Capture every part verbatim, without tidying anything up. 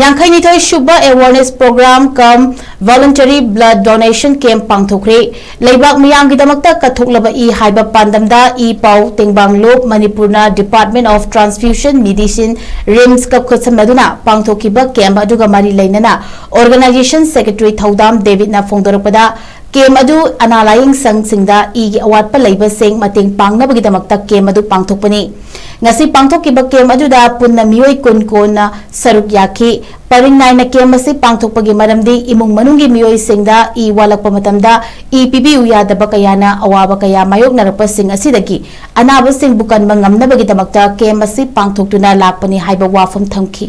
ꯌꯥꯡꯈꯩꯅꯤꯊꯣꯏ ꯁꯨꯕ Awareness Program cum Voluntary Blood Donation Camp ꯄꯥꯡꯊꯣꯛꯈ꯭ꯔꯦ꯫ ꯂꯩꯕꯥꯛ ꯃꯤꯌꯥꯝꯒꯤꯗꯃꯛꯇ ꯀꯠꯊꯣꯛꯂꯕ E ꯍꯥꯏꯕ ꯄꯥꯟꯗꯝꯗ ꯏ ꯄꯥꯎ ꯇꯦꯡꯕꯥꯡ ꯂꯨꯞ ꯃꯅꯤꯄꯨꯔꯅ Department of Transfusion Medicine, RIMS ꯀ ꯈꯨꯠꯁꯝꯅꯗꯨꯅ ꯄꯥꯡꯊꯣꯛꯈꯤꯕ camp ꯑꯗꯨꯒ ꯃꯔꯤ ꯂꯩꯅꯅ Organization Secretary ꯊꯧꯗꯥꯝ ꯗꯦꯕꯤꯠꯅ ꯐꯣꯡꯗꯣꯔꯛꯄꯗ, camp ꯑꯗꯨ ꯑꯅꯥ ꯂꯥꯌꯦꯡ ꯁꯪꯁꯤꯡꯗ ꯏꯒꯤ ꯑꯋꯥꯠꯄ ꯂꯩꯕꯁꯤꯡ ꯃꯇꯦꯡ ꯄꯥꯡꯅꯕꯒꯤꯗꯃꯛꯇ camp ꯑꯗꯨ ꯄꯥꯡꯊꯣꯛꯄꯅꯤ꯫ ꯉꯁꯤ ꯄꯥꯡꯊꯣꯛꯈꯤꯕ camp ꯑꯗꯨꯗ ꯄꯨꯟꯅ ꯃꯤꯑꯣꯏ ꯀꯨꯟ ꯀꯣꯟꯅ ꯁꯔꯨꯛ ꯌꯥꯈꯤ꯫ ꯄꯔꯤꯡ ꯅꯥꯏꯅ camp ꯑꯁꯤ ꯄꯥꯡꯊꯣꯛꯄꯒꯤ ꯃꯔꯝꯗꯤ ꯏꯃꯨꯡ ꯃꯅꯨꯡꯒꯤ ꯃꯤꯑꯣꯏꯁꯤꯡꯗ ꯏ ꯋꯥꯠꯂꯛꯄ ꯃꯇꯝꯗ ꯏ ꯄꯤꯕꯤꯌꯨ ꯌꯥꯗꯕ ꯀꯌꯥꯅ ꯑꯋꯥꯕ ꯀꯌꯥ ꯃꯥꯌꯣꯛꯅꯔꯛꯄꯁꯤꯡ ꯑꯁꯤꯗꯒꯤ ꯑꯅꯥꯕꯁꯤꯡꯕꯨ ꯀꯟꯕ ꯉꯝꯅꯕꯒꯤꯗꯃꯛꯇ camp ꯑꯁꯤ ꯄꯥꯡꯊꯣꯛꯇꯨꯅ ꯂꯥꯛꯄꯅꯤ ꯍꯥꯏꯕ ꯋꯥꯐꯝ ꯊꯝꯈꯤ꯫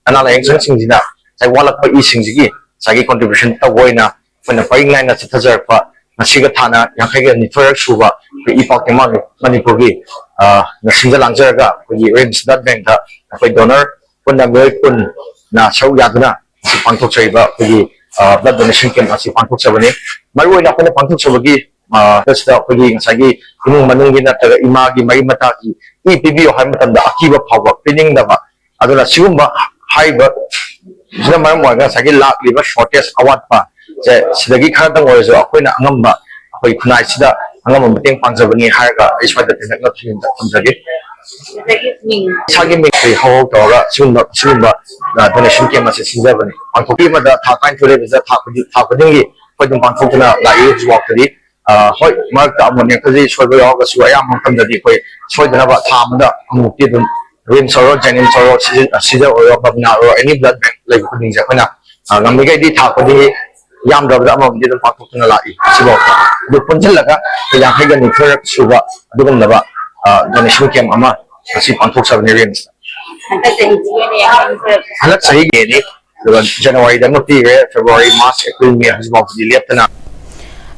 ꯑꯅꯥ ꯂꯥꯌꯦꯡ ꯁꯪꯁꯤꯡꯁꯤꯅ ꯉꯁꯥꯏ ꯋꯥꯠꯂꯛꯄ ꯏꯁꯤꯡꯁꯤꯒꯤ ꯉꯁꯥꯏꯒꯤ contribution ꯇꯧꯕ ꯑꯣꯏꯅ ꯑꯩꯈꯣꯏꯅ ꯄꯔꯤꯡ ꯅꯥꯏꯅ ꯆꯠꯊꯖꯔꯛꯄ ꯉꯁꯤꯒ ꯊꯥꯅ ꯌꯥꯡꯈꯩꯒ ꯅꯤꯊꯣꯏꯔꯛ ꯁꯨꯕ ꯑꯩꯈꯣꯏ ꯏ ꯄꯥꯎ ꯇꯦꯡꯕꯥꯡ ꯃꯅꯤꯄꯨꯔꯒꯤ, ꯑ, ꯅ ꯁꯤꯟꯖ ꯂꯥꯡꯖꯔꯒ ꯑꯩꯈꯣꯏꯒꯤ RIMS Blood Bankꯇ ꯑꯩꯈꯣꯏ donor ꯄꯨꯟꯅ ꯃꯤꯑꯣꯏ ꯀꯨꯟꯅ ꯁꯔꯨꯛ ꯌꯥꯗꯨꯅ ꯉꯁꯤ ꯄꯥꯡꯊꯣꯛꯆꯔꯤꯕ ꯑꯩꯈꯣꯏꯒꯤ, ꯑ, blood donation camp ꯑꯁꯤ ꯄꯥꯡꯊꯣꯛꯆꯕꯅꯤ꯫ ꯃꯔꯨꯑꯣꯏꯅ ꯑꯩꯈꯣꯏꯅ ꯄꯥꯡꯊꯣꯛꯆꯕꯒꯤ, ꯑ, ꯁꯤꯗ ꯑꯩꯈꯣꯏꯒꯤ ꯉꯁꯥꯏꯒꯤ ꯏꯃꯨꯡ ꯃꯅꯨꯡꯒꯤ ꯅꯠꯇ꯭ꯔꯒ ꯏꯃꯥꯒꯤ ꯃꯔꯤ ꯃꯇꯥꯒꯤ ꯏ ꯄꯤꯕꯤꯌꯨ ꯍꯥꯏꯕ ꯃꯇꯝꯗ ꯑꯀꯤꯕ ꯐꯥꯎꯕ ꯄꯤꯅꯤꯡꯗꯕ, ꯑꯗꯨꯅ ꯁꯤꯒꯨꯝꯕ ꯍꯥꯏꯔꯤꯕ ꯁꯤꯅ ꯃꯔꯝ ꯑꯣꯏꯔꯒ ꯉꯁꯥꯏꯒꯤ ꯂꯥꯛꯂꯤꯕ shortage ꯑꯋꯥꯠꯄ ꯁꯦ ꯁꯤꯗꯒꯤ ꯈꯔꯗꯪ ꯑꯣꯏꯔꯁꯨ ꯑꯩꯈꯣꯏꯅ ꯑꯉꯝꯕ ꯑꯩꯈꯣꯏ ꯈꯨꯟꯅꯥꯏꯁꯤꯗ ꯑꯉꯝꯕ ꯃꯇꯦꯡ ꯄꯥꯡꯖꯕꯅꯤ ꯍꯥꯏꯔꯒ ꯑꯩ ꯁ꯭ꯋꯥꯏꯗ ꯇꯦꯟꯇꯛꯅ ꯊꯝꯖꯒꯦ꯫ ꯑꯗꯒꯤ ꯃꯤꯡ ꯏꯁꯥꯒꯤ ꯃꯤꯡ ꯑꯩꯈꯣꯏ ꯍꯧꯍꯧ ꯇꯧꯔꯒ ꯁꯤꯒꯨꯝꯕ ꯁꯤꯒꯨꯝꯕ donation camp ꯑꯁꯤ ꯁꯤꯟꯖꯕꯅꯤ꯫ ꯄꯥꯡꯊꯣꯛꯄꯤ ꯑꯃꯗ ꯊꯥ ꯇꯔꯥꯅꯤꯊꯣꯏ ꯂꯩꯕꯁꯤꯗ ꯊꯥ ꯈꯨꯗꯤꯡ ꯊꯥ ꯈꯨꯗꯤꯡꯒꯤ ꯑꯩꯈꯣꯏ ꯑꯗꯨꯝ ꯄꯥꯡꯊꯣꯛꯇꯨꯅ ꯂꯥꯛꯏ ꯍꯧꯖꯤꯛꯐꯥꯎꯕꯗꯤ꯫ ꯑ, ꯍꯣꯏ, ꯃꯔꯛꯇ ꯑꯃꯨꯛ ꯅꯦꯛꯄꯁꯤ ꯁꯣꯏꯕ ꯌꯥꯎꯔꯒꯁꯨ ꯑꯌꯥꯝꯕ ꯃꯇꯝꯗꯗꯤ ꯑꯩꯈꯣꯏ ꯁꯣꯏꯗꯅꯕ ꯊꯥ ꯑꯃꯗ ꯑꯃꯨꯛꯇꯤ ꯑꯗꯨꯝ RIMS ꯑꯣꯏꯔꯣ, JNIMS ꯑꯣꯏꯔꯣ, ꯁꯤꯖ ꯑ, ꯁꯤꯖ ꯑꯣꯏꯔꯣ, ꯕꯕꯅꯥ ꯑꯣꯏꯔꯣ, any blood bank ꯂꯩꯕ ꯈꯨꯗꯤꯡꯁꯦ ꯑꯩꯈꯣꯏꯅ, ꯑ, ꯉꯝꯃꯤꯈꯩꯗꯤ ꯊꯥ ꯈꯨꯗꯤꯡꯒꯤ ꯌꯥꯝꯗ꯭ꯔꯕꯗ ꯑꯃꯃꯝꯗꯤ ꯑꯗꯨꯝ ꯄꯥꯡꯊꯣꯛꯇꯨꯅ ꯂꯥꯛꯏ꯫ ꯁꯤꯐꯥꯎꯗ ꯑꯗꯨ ꯄꯨꯟꯁꯤꯜꯂꯒ ꯑꯩꯈꯣꯏ ꯌꯥꯡꯈꯩꯒ ꯅꯤꯊꯣꯏꯔꯛ ꯁꯨꯕ ꯑꯗꯨꯒꯨꯝꯂꯕ, ꯑ, donation camp ꯑꯃ ꯉꯁꯤ ꯄꯥꯡꯊꯣꯛꯆꯕꯅꯤ RIMSꯇ꯫ ꯍꯟꯗꯛ ꯆꯍꯤꯁꯤꯒꯤ ꯑꯣꯏꯅ ꯌꯥꯝ ꯍꯟꯗꯛ ꯆꯍꯤꯒꯤꯅꯤ꯫ ꯑꯗꯨꯒ Januaryꯗ ꯑꯃ ꯄꯤꯈ꯭ꯔꯦ, February, March, April, May ꯍꯧꯖꯤꯛꯐꯥꯎꯕꯗꯤ ꯂꯦꯞꯇꯅ꯫